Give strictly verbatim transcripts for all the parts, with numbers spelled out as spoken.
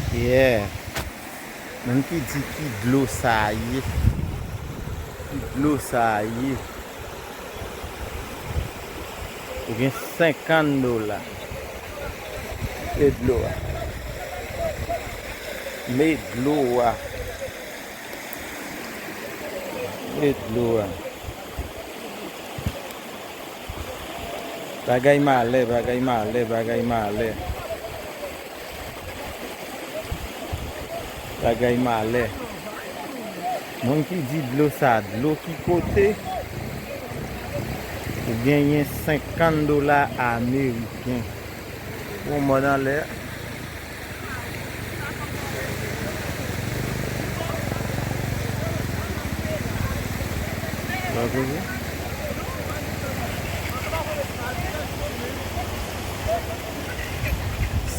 Yeah. Moun ki di ki dlo sa ye? Ki dlo sa ye? Ou gen senkant dola. E dlo a. Men dlo a. Men dlo a. Bagay malè, bagay malè, bagay malè. Bagay malè. Moun ki di dlo sa, dlo ki kote? Ou genyen senkant dola ameriken. Yon mòn anlè.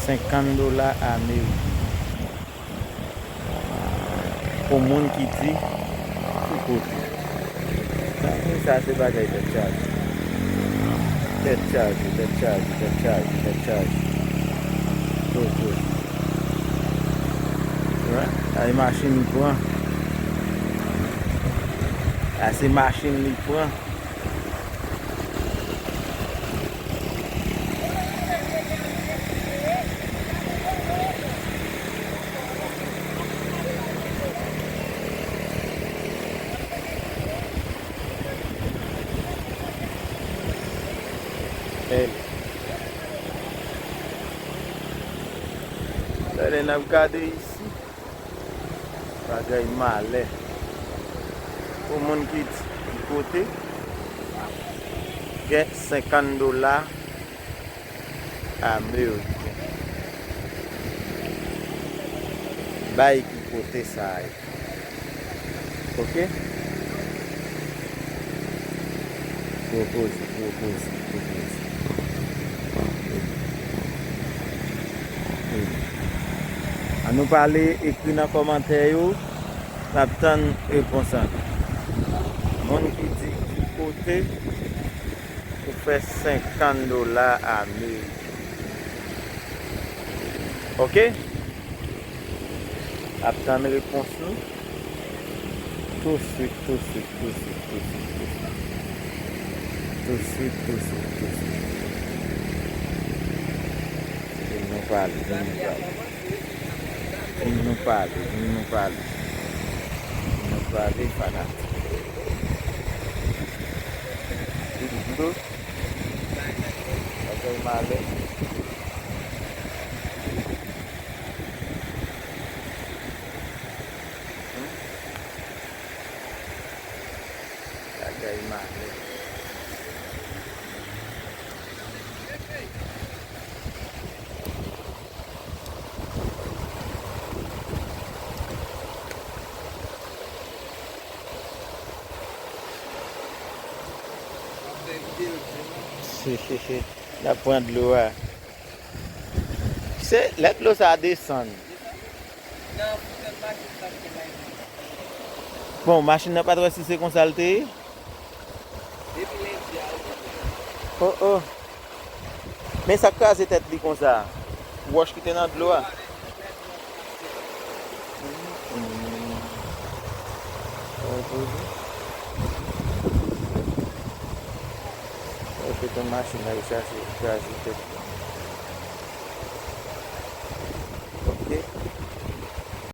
Senkant dola ameriken. Pou moun ki di ki kote. Sa se bagay tèt chaje. Tèt chaje, tèt chaje, tèt chaje, tèt chaje. Toto. Wè, ay machin li pran. A se machin li pran. Bèl. Talè n ap gade isi. Bagay malè. Pou moun ki di ki kote, gen senkant dola ameriken. Bay ki kote sa ye. Oke? Gwo koze, gwo koze, gwo koze. Ann nou pale, ekri nan kòmantè yo. N ap tann repons an. Moun ki di ki kote ou fè senkant dola ameriken. Oke? Ap tann repons nou. Touswit, touswit, touswit, touswit, touswit. Touswit, touswit, touswit, touswit. Vin nou pale, vin nou pale. Vin nou pale, vin nou pale. Vin nou pale, fanatik. Vin nou. Bagay malè. Hmm? Bagay malè. N ap pran dlo a. Se lè dlo sa a desann. Bon, machin nan pa t wè si se konsa l te ye? Oh, oh. Men sa k kraze tèt li konsa? Wòch ki te nan dlo a? Ou te konn machin la, li chache kraze tèt li.